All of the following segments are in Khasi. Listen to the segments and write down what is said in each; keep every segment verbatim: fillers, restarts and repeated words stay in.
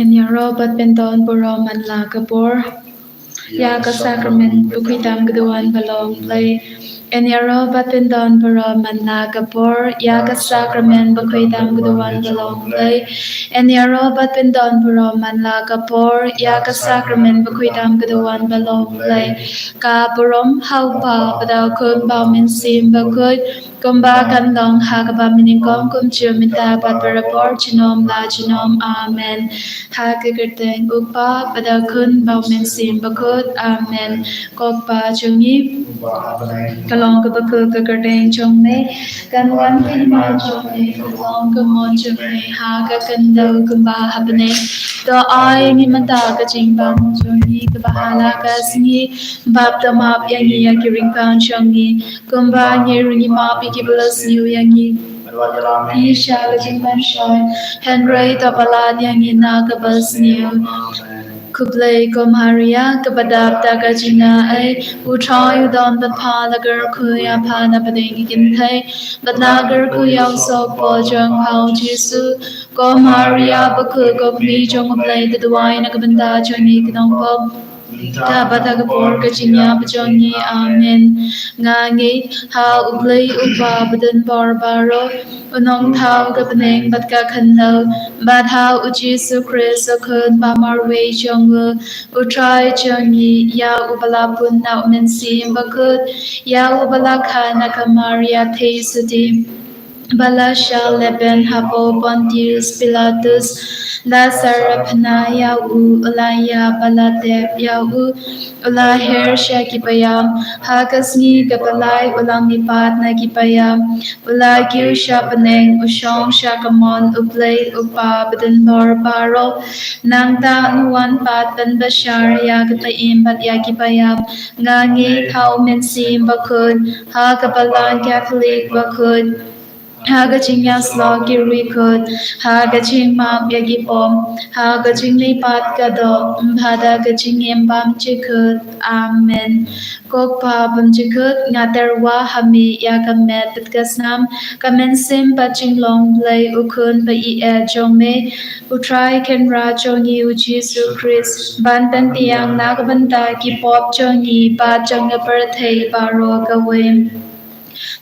Yn ïaroh bad pyndon burom man la ka por ïa ka sakramen bakhuid tam ka duwan ba long Blei. Yn ïaroh bad pyndon burom man la ka por ïa ka sakramen bakhuid tam ka duwan ba long Blei. Yn ïaroh bad pyndon burom man la ka por ïa ka sakramen bakhuid tam ka duwan ba long Blei. Ka burom ha u Kpa bad ha u Khun bad ha u Mynsiem Bakhuid, kumba kan long ha kaba mynnyngkong, kumjuh mynta bad barabor, junom la junom. Amen. Ha ka kyrteng u Kpa bad u Khun bad u Mynsiem Bakhuid. Amen. Ko Kpa jong ngi, ka long kaba khuid ka kyrteng jong me, kan wan ka hima jong me, kan long ka mon jong me ha ka khyndew kumba ha bneng. To ai ngi mynta ka jingbam jong ngi kaba ha la ka sngi, bad to map ïa ngi ïa ki ryngkang jong ngi, kumba ngi ruh ngi map ïa kiba la sniew ïa ngi. Wat ïalam ngi sha ka jingpynshoi, hynrei to palat ïa ngi na kaba sniew. Khublei ko Maria, kaba dap da ka jingaiei, u Trai u don bad pha. La kyrkhu ïa pha na pdeng ki kynthei, bad la kyrkhu ïa u sohpop jong pha u Jisu. Ko Maria bakhuid, ko Kmie jong u Blei, to duwai na ka bynta jong ngi ki nongpop, mynta bad ha ka por ka jingïap jong ngi. Amen. Nga ngeit ha u Blei u Kpa badonbor baroh, u Nongthaw ka bneng bad ka khyndew, bad ha u Jisu Khrist u Khun ba marwei jong u, u Trai jong ngi, ïa uba la pun na u Mynsiem Bakhuid, ïa uba la kha na ka Maria Theisotti, ba la shah lehbeiñ hapoh Pontius Pilatus, la syrap phna ïa u, u la ïap, ba la tep ïa u, u la her sha ki paidbah, ha ka sngi kaba lai u la mihpat na ki paidbah, u la kiew sha bneng, u shong sha ka mon u Blei u Kpa badonbor baroh. Nangta un wan pat ban bishar ïa ka Im bad ïa ki paidbah. Nga ngeit ha u Mynsiem Bakhuid, ha ka Balang Katholik bakhuid, ha ka jingïasyllok ki riewkhuid, ha ka jingmap ïa ki pop, ha ka jingmihpat ka doh, bad ha ka jingim bymjukut. Amen. Ko Kpa bymjukut, nga tyrwa ha me ïa ka met bad ka snam, ka mynsiem bad jinglong Blei u Khun ba ïeit jong me, u Trai Kynrad jong ngi u Jisu Khrist, ban pyntieng na ka bynta ki pop jong ngi bad jong ka pyrthei baroh kawei.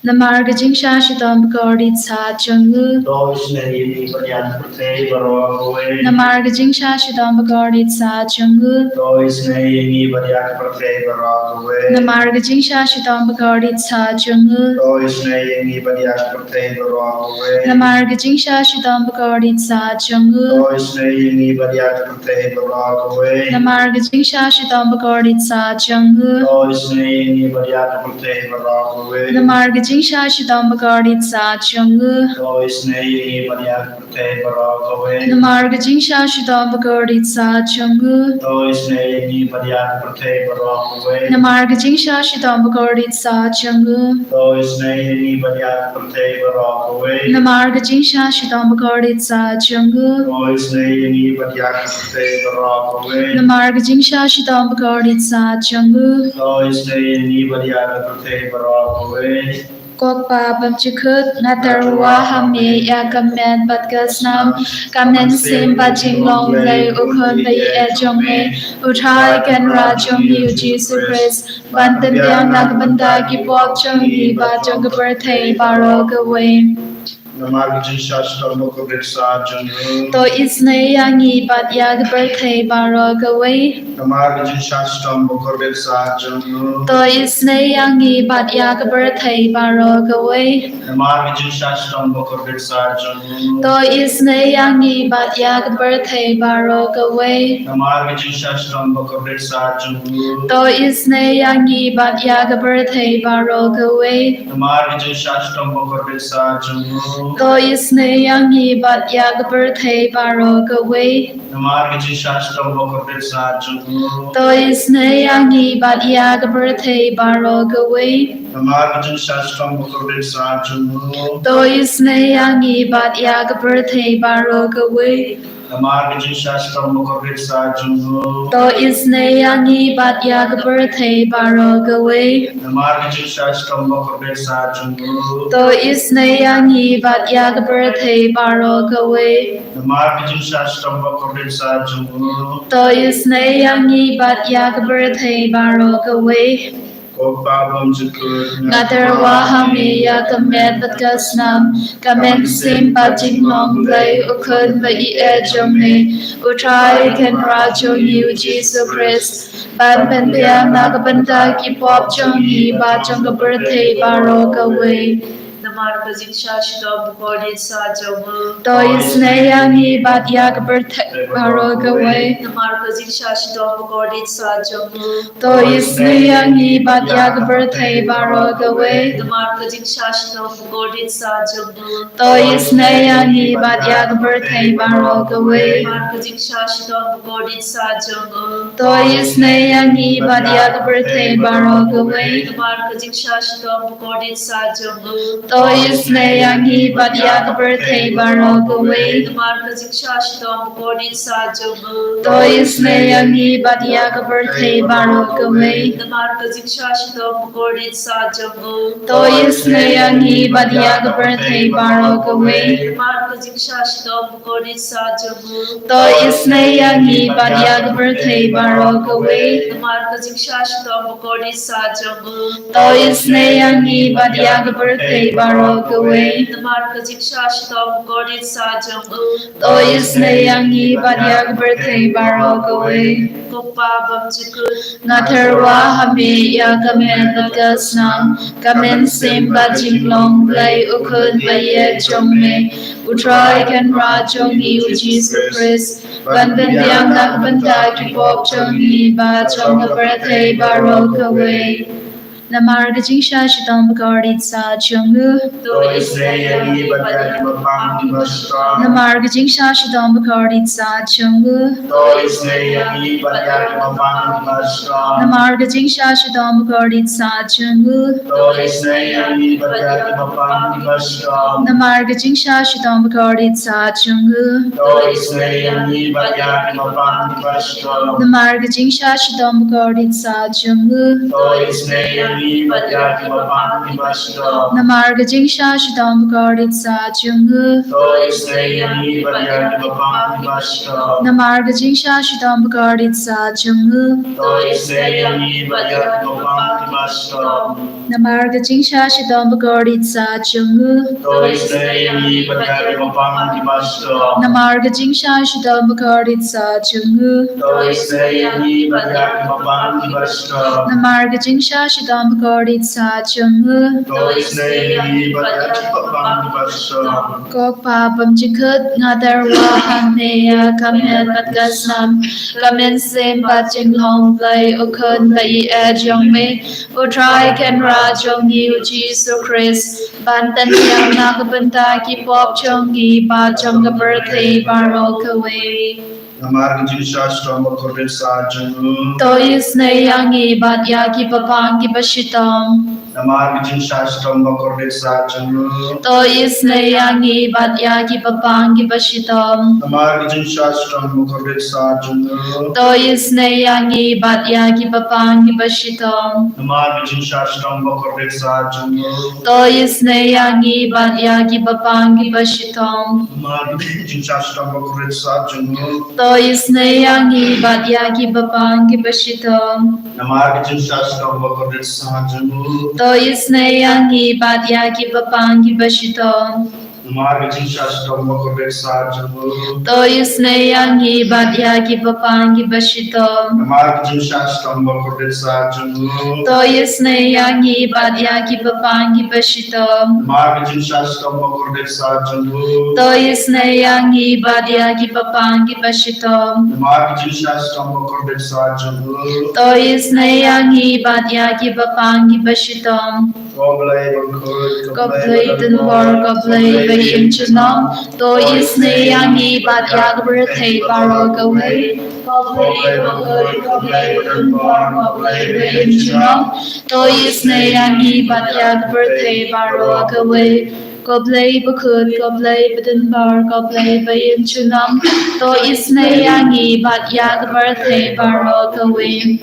Namar ka jingshah shitom bakordit sat jong u. To isynei ïa ngi bad ïa ka pyrthei baroh kawei. Namar ka jingshah shitom bakordit sat jong u. To isynei ïa ngi bad ïa ka pyrthei baroh kawei. Namar ka jingshah shitom bakordit sat jong u. To isynei ïa ngi bad ïa ka pyrthei baroh kawei. Namar ka jingshah shitom bakordit sat jong u. To isynei ïa ngi bad ïa ka pyrthei baroh kawei. Namar ka jingshah shitom bakordit sat jong u. To isynei ïa ngi bad ïa ka pyrthei baroh kawei. Namar ka jingshah shitom bakordit sat jong u. To isynei ïa ngi bad ïa ka pyrthei baroh kawei. Namar ka jingshah shitom bakordit sat jong u. To isynei ïa ngi bad ïa ka pyrthei baroh kawei. Namar ka jingshah shitom bakordit sat jong u. To isynei ïa ngi bad ïa ka pyrthei baroh kawei. Namar ka jingshah shitom bakordit sat jong u. To isynei ïa ngi bad ïa ka pyrthei baroh kawei. Namar ka jingshah shitom bakordit sat jong u. To isynei ïa ngi bad ïa ka pyrthei baroh kawei. Ko Kpa bymjukut, nga tyrwa ha me ïa ka met bad ka snam, ka mynsiem bad jinglong Blei u Khun ba ïeit jong me, u Trai Kynrad jong ngi u Jisu Khrist, ban pyntieng na ka bynta ki pop jong ngi bad jong ka pyrthei baroh kawei. Namar ka jingshah shitom bakordit sat jong u. To isynei ïa ngi bad ïa ka pyrthei baroh kawei. Namar ka jingshah shitom bakordit sat jong u. To isynei ïa ngi bad ïa ka pyrthei baroh kawei. Namar ka jingshah shitom bakordit sat jong u. To isynei ïa ngi bad ïa ka pyrthei baroh kawei. Namar ka jingshah shitom bakordit sat jong u. To isynei ïa ngi bad ïa ka pyrthei baroh kawei. Namar ka jingshah shitom bakordit sat jong u. To isynei ïa ngi bad ïa ka pyrthei baroh kawei. Namar ka jingshah shitom bakordit sat jong u. To isynei ïa ngi bad ïa ka pyrthei baroh kawei. Namar ka jingshah shitom bakordit sat jong u. To isynei ïa ngi bad ïa ka pyrthei baroh kawei. Namar ka jingshah shitom bakordit saht jong u. To isynei ïa ngi bad ïa ka pyrthei baroh kawei. Namar ka jingshah shitom bakordit saht jong u. To isynei ïa ngi bad ïa ka pyrthei baroh kawei. Namar ka jingshah shitom bakordit saht jong u. To isynei ïa ngi bad ïa ka pyrthei baroh kawei. Ko Kpa bymjukut, nga tyrwa ha me ïa ka met bad ka snam, ka mynsiem bad jinglong Blei u Khun ba ïeit jong me, U Trai Kynrad jong ngi U Jisu Khrist, ban pynbiang na ka bynta ki pop jong ngi bad jong ka pyrthei baroh kawei. Namar ka jingshah shitom bakordit saht jong u. To isynei ïa ngi bad ïa ka pyrthei baroh kawei. Namar ka jingshah shitom bakordit saht jong u. To isynei ïa ngi bad ïa ka pyrthei baroh kawei. Namar ka jingshah shitom bakordit saht jong u. To isynei ïa ngi bad ïa ka pyrthei baroh kawei. Namar ka jingshah shitom bakordit saht jong u. To isynei ïa ngi bad ïa ka pyrthei baroh kawei. Namar ka jingshah shitom bakordit saht jong u. To isynei ïa ngi bad ïa ka pyrthei baroh kawei. Namar ka jingshah shitom bakordit saht jong u. To isynei ïa ngi bad ïa ka pyrthei baroh kawei. Namar ka jingshah shitom bakordit saht jong u. To isynei ïa ngi bad ïa ka pyrthei baroh kawei. Namar ka jingshah shitom bakordit saht jong u. To isynei ïa ngi bad ïa ka pyrthei baroh kawei. Namar ka jingshah shitom bakordit saht jong u. To isynei ïa ngi bad ïa ka pyrthei baroh kawei. Namar ka jingshah shitom bakordit saht jong u. To isynei ïa ngi bad ïa ka pyrthei baroh kawei. Ko Kpa bymjukut, nga tyrwa ha me ïa ka met bad ka snam, ka mynsiem bad jinglong Blei u Khun ba ïeit jong me, U Trai Kynrad jong ngi U Jisu Khrist, ban pynbiang na ka bynta ki pop jong ngi bad jong ka pyrthei baroh kawei. Namar ka jingshah shitom bakordit saht jong u. To isynei ïa ngi bad ïa ki bapang kiba shitom. Namar ka jingshah shitom bakordit saht jong u. To isynei ïa ngi bad ïa ki bapang kiba shitom. Namar ka jingshah shitom bakordit saht jong u. To isynei ïa ngi bad ïa ki bapang kiba shitom. Namar ka jingshah shitom bakordit saht jong u. To isynei ïa ngi bad ïa ki bapang kiba shitom. Namar ka jingshah shitom bakordit saht jong u. To isynei ïa ngi bad ïa ki bapang kiba shitom. Namar ka jingshah shitom bakordit saht jong u. To isynei ïa ngi bad ïa ki bapang kiba shitom. Namar ka jingshah shitom bakordit saht jong u. To isynei ïa ngi bad ïa ki bapang kiba shitom. Namar ka jingshah shitom bakordit saht jong u. To isynei ïa ngi bad ïa ki bapang kiba shitom. Namar ka jingshah shitom bakordit saht jong u. To isynei ïa ngi bad ïa ki bapang kiba shitom. Namar ka jingshah shitom bakordit saht jong u. To isynei ïa ngi bad ïa ki bapang kiba shitom. Ko Kpa bymjukut, nga tyrwa ha me ïa ka met bad ka snam, ka mynsiem bad jinglong Blei u Khun ba ïeit jong me, U Trai Kynrad jong ngi U Jisu Khrist, ban pynbiang na ka bynta ki pop jong ngi bad jong ka pyrthei baroh kawei. Namar ka jingshah shitom bakordit saht jong u. To isynei ïa ngi bad ïa ki bapang kiba shitom. Namar ka jingshah shitom bakordit saht jong u. To isynei ïa ngi bad ïa ki bapang kiba shitom. Namar ka jingshah shitom bakordit saht jong u. To isynei ïa ngi bad ïa ki bapang kiba shitom. Namar ka jingshah shitom bakordit saht jong u. To isynei ïa ngi bad ïa ki bapang kiba shitom. Namar ka jingshah shitom bakordit saht jong u. To isynei ïa ngi bad ïa ki bapang kiba shitom. Namar ka jingshah shitom bakordit saht jong u. To isynei ïa ngi bad ïa ki bapang kiba shitom. Namar ka jingshah shitom bakordit saht jong u. To isynei ïa ngi bad ïa ki bapang kiba shitom. Namar ka jingshah shitom bakordit saht jong u. To isynei ïa ngi bad ïa ki bapang kiba shitom. Namar ka jingshah shitom bakordit saht jong u. To isynei ïa ngi bad ïa ki bapang kiba shitom. Namar ka jingshah shitom bakordit saht jong u. To isynei ïa ngi bad ïa ki bapang kiba shitom. Ko Blei bakhuid, ko Blei ba don bor, ko Blei ba im junom. To isynei ïa ngi bad ïa ka pyrthei baroh kawei. Ko Blei bakhuid, ko Blei ba don bor, ko Blei ba im junom. To isynei ïa ngi bad ïa ka pyrthei baroh kawei. Ko Blei bakhuid, ko Blei badonbor, ko Blei baïeit junom, to isynei ïa ngi bad ïa ka pyrthei baroh kawei.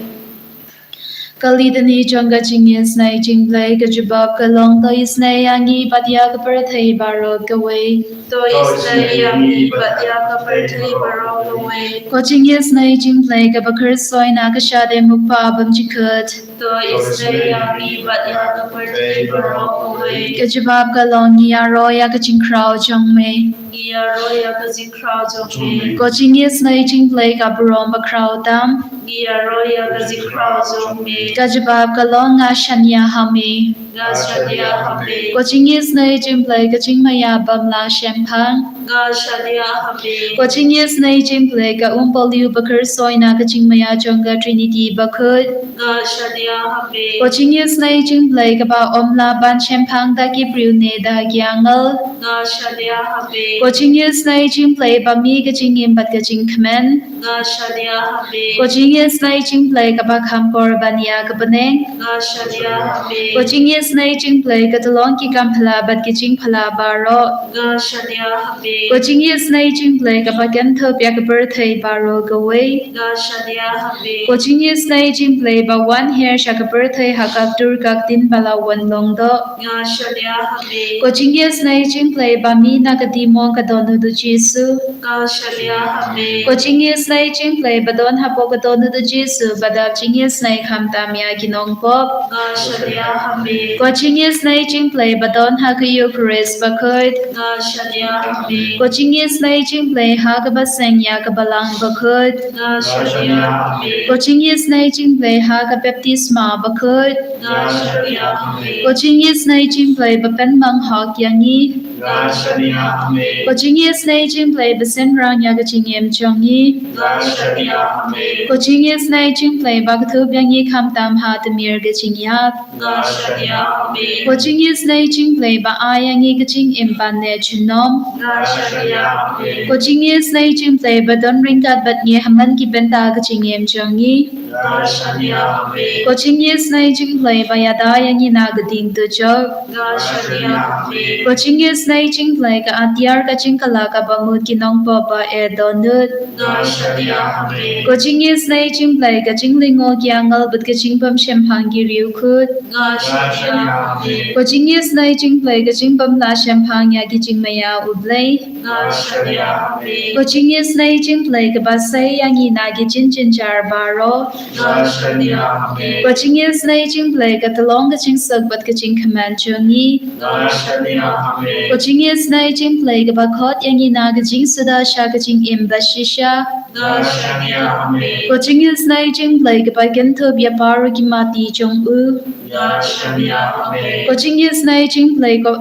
Ka litany jong ka jingisynei jingblei ka jubab ka long, to isynei ïa ngi bad ïa ka pyrthei baroh kawei. To isynei ïa ngi bad ïa ka pyrthei baroh kawei. Ko jingisynei jingblei kaba khuid soi na ka shadem u Kpa bymjukut. To isynei ïa ngi bad ïa ka pyrthei baroh kawei. Ka jubab ka long, ngi ïaroh ïa ka jingkhraw jong me. Ngi ïaroh ïa ka jingkhraw jong me. Ko jingisynei jingblei ka burom bakhraw tam. Ngi ïaroh ïa ka jingkhraw jong me. Ka jubab ka long, nga shaniah ha me. Nga shaniah ha me. Ko jingisynei jingblei ka jingmaïa bym lah shemphang. Nga shaniah ha me. Ko jingisynei jingblei ka um pohliew ba khuid soi na ka jingmaïa jong ka Trinity bakhuid. Nga shaniah ha me. Ko jingisynei jingblei kaba ym lah ban shemphang da ki briew ne da ki angel. Nga shaniah ha me. Ko jingisynei jingblei ba mih ka jingim bad ka jingkmen. Nga shaniah ha me. Ko jingisynei jingblei kaba kham por ban ïa ka bneng. Nga shaniah ha me. Ko jingisynei jingblei ka tyllong ki kam phylla bad ki jingphylla baroh. Nga shaniah ha me. Ko jingisynei jingblei kaba kynthup ïa ka pyrthei baroh kawei. Nga shaniah ha me. Ko jingisynei jingblei ba wan her sha ka pyrthei ha ka ktur ka ktien ba la wan long doh. Nga shaniah ha me. Ko jingisynei jingblei ba mih na ka dieng mong ka dohnud u Jisu. Nga shaniah ha me. Ko jingisynei jingblei ba don hapoh ka dohnud u Jisu ba dap jingisynei khamtam ïa ki nongpop. Nga shaniah ha me. Ko jingisynei jingblei ba don ha ka Eukharist bakhuid. Nga shaniah ha me. Ko jingisynei jingblei ha kaba seng ïa ka Balang bakhuid. Nga shaniah ha me. Ko jingisynei jingblei ha ka baptisma bakhuid. Nga shaniah ha me. Ko jingisynei jingblei ba pynmong hok ïa ngi. Nga shaniah ha me. Ko jingisynei jingblei ba synran ïa ka jingim jong ngi. Nga shaniah ha me. Ko jingisynei jingblei ba kdup ïa ngi khamtam ha tmier ka jingïap. Nga shaniah ha me. Ko jingisynei jingblei ba ai ïa ngi ka jingim ban neh junom. Nga shaniah ha me. Ko jingisynei jingblei ba don ryngkat bad ngi ha man ki bynta ka jingim jong ngi. Nga shaniah ha me. Ko jingisynei jingblei ba ïada ïa ngi na ka dieng dujok. Nga shaniah ha me. Ko jingisynei jingblei ka atiar ka jingkylla kaba mut ki nongpop ba eh dohnud. Nga shaniah ha me. Ko jingisynei jingblei ka jinglyngngoh ki angel bad ka jingbymshemphang ki riewkhuid. Nga shaniah ha me. Ko jingisynei jingblei ka jingbymlah shemphang ïa ki jingmaïa u Blei. Nga shaniah ha me. Ko jingisynei jingblei kaba sei ïa ngi na ki jingjynjar baroh. Nga shaniah ha me. Ko jingisynei jingblei ka tyllong ka jingsuk bad ka jingkmen jong ngi. Nga shaniah ha me. Ko jingisynei jingblei kaba khot ïa ngi na ka jingsuda sha ka jingim ba shisha. Nga shaniah ha me. Ko jingisynei jingblei kaba kynthup ïa baroh ki mati jong u. Nga shaniah ha me. Ko jingisynei jingblei ko,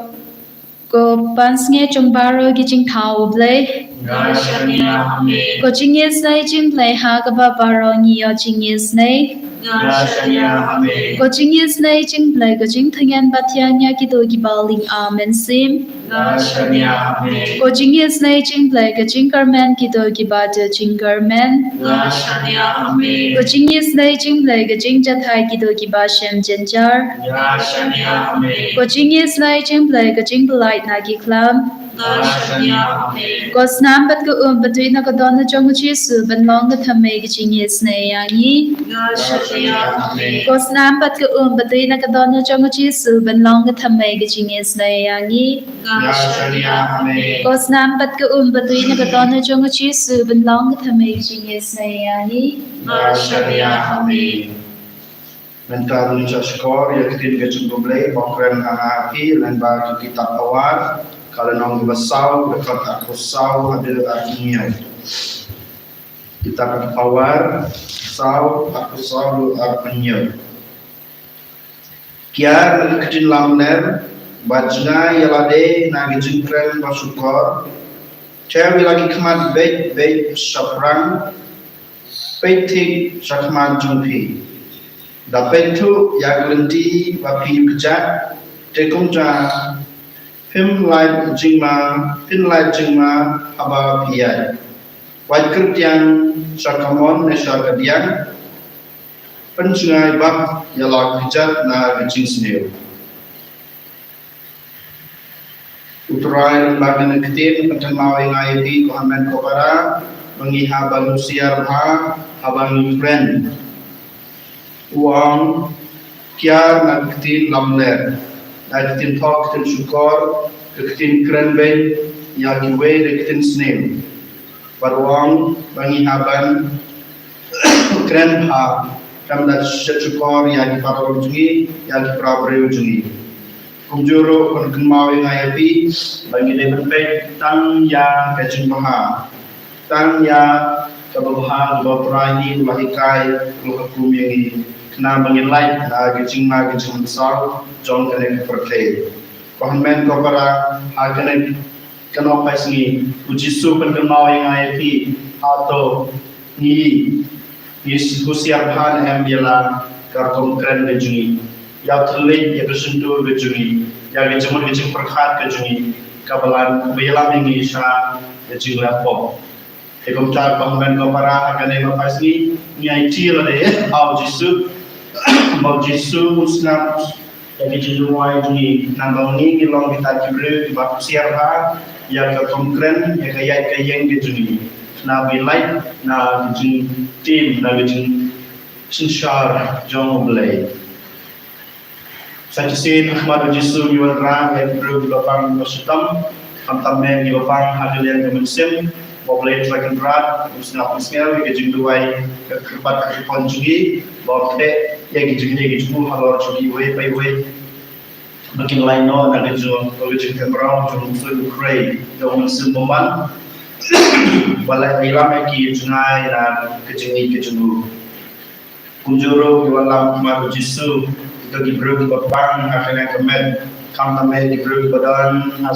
ko pansngiat jong baroh ki jingthaw u Blei. Nga shaniah ha me. Ko jingisynei jingblei ha kaba baroh ngi ïoh jingisynei. Nga shaniah ha me. Ko jingisynei jingblei ko jingtyngen ba thiang ïa kito kiba ling amen sim. Nga shaniah ha me. Ko jingisynei jingblei ka jingkyrmen kito kiba ju jingkyrmen. Nga shaniah ha me. Ko jingisynei jingblei ka jingjahthait kito kiba shem jynjar. Nga shaniah ha me. Ko jingisynei jingblei ka jingpyllait na ki khlam. Nga shaniah ha me. Ko snam bad ka um ba tih na ka dohnud jong u Jisu ban long ka thymmei ka jingisynei ïa ngi. Nga shaniah ha me. Ko snam bad ka um ba tih na ka dohnud jong u Jisu ban long ka thymmei ka jingisynei ïa ngi. Nga shaniah ha me. Ko snam bad ka um ba tih na ka dohnud jong u Jisu ban long ka thymmei ka jingisynei ïa ngi. Nga shaniah ha me. Mynta ngin ïa shkor ïa ka ktien ka jong u Blei ba kren ha nga ha phi lyngba ka kitab Pawar, ka lynnong kaba saw, dkhot arphew saw haduh arphew hynñiew. Kitab Pawar saw, arphew saw haduh arphew hynñiew. Kiar na ka ktien lamler, bad jngai ïa lade na ka jingkren ba shukor. Thew ïa la ki khmat beit beit shaphrang, peit thik sha khmat jong phi. Da peit thuh ïa ka lynti ba phi kjat, te kumta phim lait jingma, phin lait jingma haba phi ïaid. Wat kyrtiang sha ka mon ne sha ka diang, pynjngai bak ïa la ka kjat na ka jingsniew. U Trai, ryngkat bad kane ka ktien, u pynkynmaw ïa nga ïa phi, ko hynmen ko para, ba ngi hap ban husiar bha haba ngi kren. U ong, kiar na ka ktien lamler, na ka ktien thok, ka ktien shukor, ka ktien kren beiñ ïa kiwei, da ka ktien sniew. Bad u ong ba ngi hap ban kren bha, khlem da shet shukor ïa ki para lok jong ngi, ïa ki para briew jong ngi. Kumjuh ruh, u pynkynmaw ïa nga ïa phi, ba ngi dei ban peit tang ïa ka jingbha, tang ïa kaba bha kaba u Trai u la hikai, u la hukum ïa ngi, khnang ba ngin lait na ka jingma ka jingmynsaw jong kane ka pyrthei. Ko hynmen ko para, ha kane ka nongpait sngi, u Jisu u pynkynmaw ïa nga ïa phi, hato ngi, ngi husiar bha ne em ïa la ka rukom kren ka jong ngi, ïa u thylliej, ïa ka shyntur ka jong ngi, ïa ka jingmut ka jingpyrkhat ka jong ngi, kaba la, kaba ïalam ïa ngi sha ka jingleh pop. Te kumta, ko hynmen ko para, ha kane ka nongpait sngi, ngi aiti lade ha u Jisu, ba u Jisu un sngap ïa ki jingduwai jong ngi, khnang ba ngi, ngi long kita ki briew kiba husiar bha ïa ka rukom kren, ïa ka ïaid ka ïeng ka jong ngi, khnang ba ngin lait na ka jingtim, na ka jingsynshar jong U Blei. Sa shisien ha khmat u Jisu ngi wanrah ïa ki briew kiba pang ba shitom, khamtam eh kiba pang ha ka liang ka mynsiem, ba U Blei Trai Kynrad un sngap un sngew ïa ka jingduwai, ka kyrpad ka kyrpon jong ngi, ba un theh ïa ki jingeh ki jong u halor jong kiwei pa iwei, ba kin lait noh na ka jong, ka jingkynmaw jong u ksuid u khrei jong u Mynsiem Bakhuid, ba la ïalam ïa ki, ïa jngai na ka jingïeit ka jong u. Kumjuh ruh, ngi wanlam ha khmat u Jisu ïa ki briew kiba pang ha kane ka met, khamtam eh ki briew kiba don ha,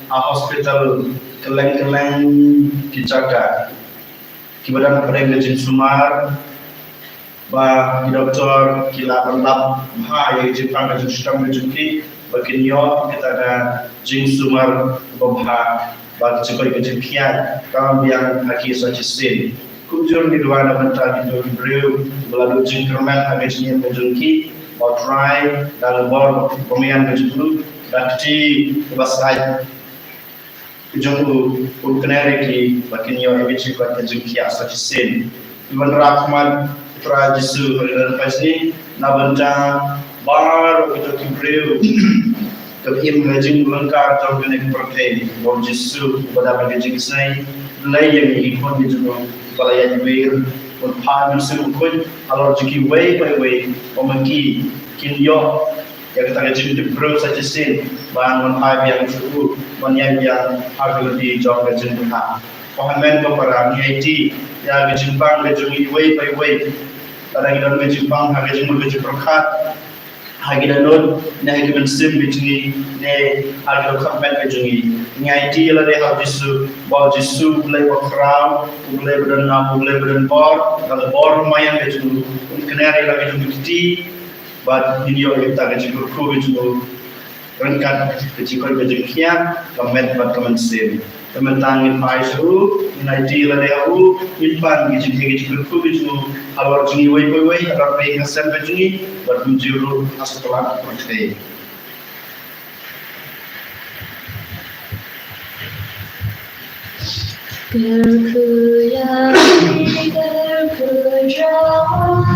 ha hospital, kylleng kylleng ki jaka, kiba don hapdeng ka jingsumar, ba ki doktor ki lah ban lap bha ïa ka jingpang ka jingshitom ka jong ki, ba kin ïoh kita ka jingsumar babha, ba ka jingkoit ka jingkhiah kam biang ha ki sa shisien. Kumjuh ngi duwai na ka bynta kito ki briew ba la duh jingkyrmen ha ka jingim ka jong ki, ba U Trai da ka bor bymman ka jong u, da ka kti kaba sait ka jong u, un kner ïa ki ba kin ïoh ïa ka jingkoit ka jingkhiah sa shisien. Ngi wanrah ha khmat u Trai Jisu ha kane ka nongpait sngi na ka bynta baroh kito ki briew kiba im ha ka jinglyngkar jong kane ka pyrthei, ba u Jisu uba dap ïa ka jingisynei un leit ïa ngi ki khun ki jong u kiba la ïaid wir, un phah u Mynsiem Bakhuid halor jong kiwei pa iwei, ba ma ki kin ïoh ïa kata ka jingtip briew sa shisien, ban wan phai biang sha u, ban ïaid biang ha ka lynti jong ka jingpyrkhat. Ko hynmen ko para, ngi aiti ïa ka jingpang ka jong ngi iwei pa iwei. Lada ngi don ka jingpang ha ka jingmut ka jingpyrkhat, ha ki dohnud, ne ha ki mynsiem ka jong ngi, ne ha ki dohkha met ka jong ngi, ngi aiti ïa lade ha u Jisu, ba u Jisu U Blei ba khraw, U Blei ba don nam, U Blei ba don bor, da ka bor ba ïaid ka jong u, un kner ïa la ka jong ka kti, bad ngin ïoh ïa kata ka jingkyrkhu ka jong u ryngkat ka jingkoit ka jingkhiah ka met bad ka mynsiem. Te mynta ngin phai sha u, ngin aiti lade ha u, ngin pan ka jingkyrkhu ka jong u halor jong ngi iwei pa iwei, halor ka jingïaseng ka jong ngi, bad kumjuh ruh ha satlak ka pyrthei. Kyrkhu ïa ngi, kyrkhu Jehobah.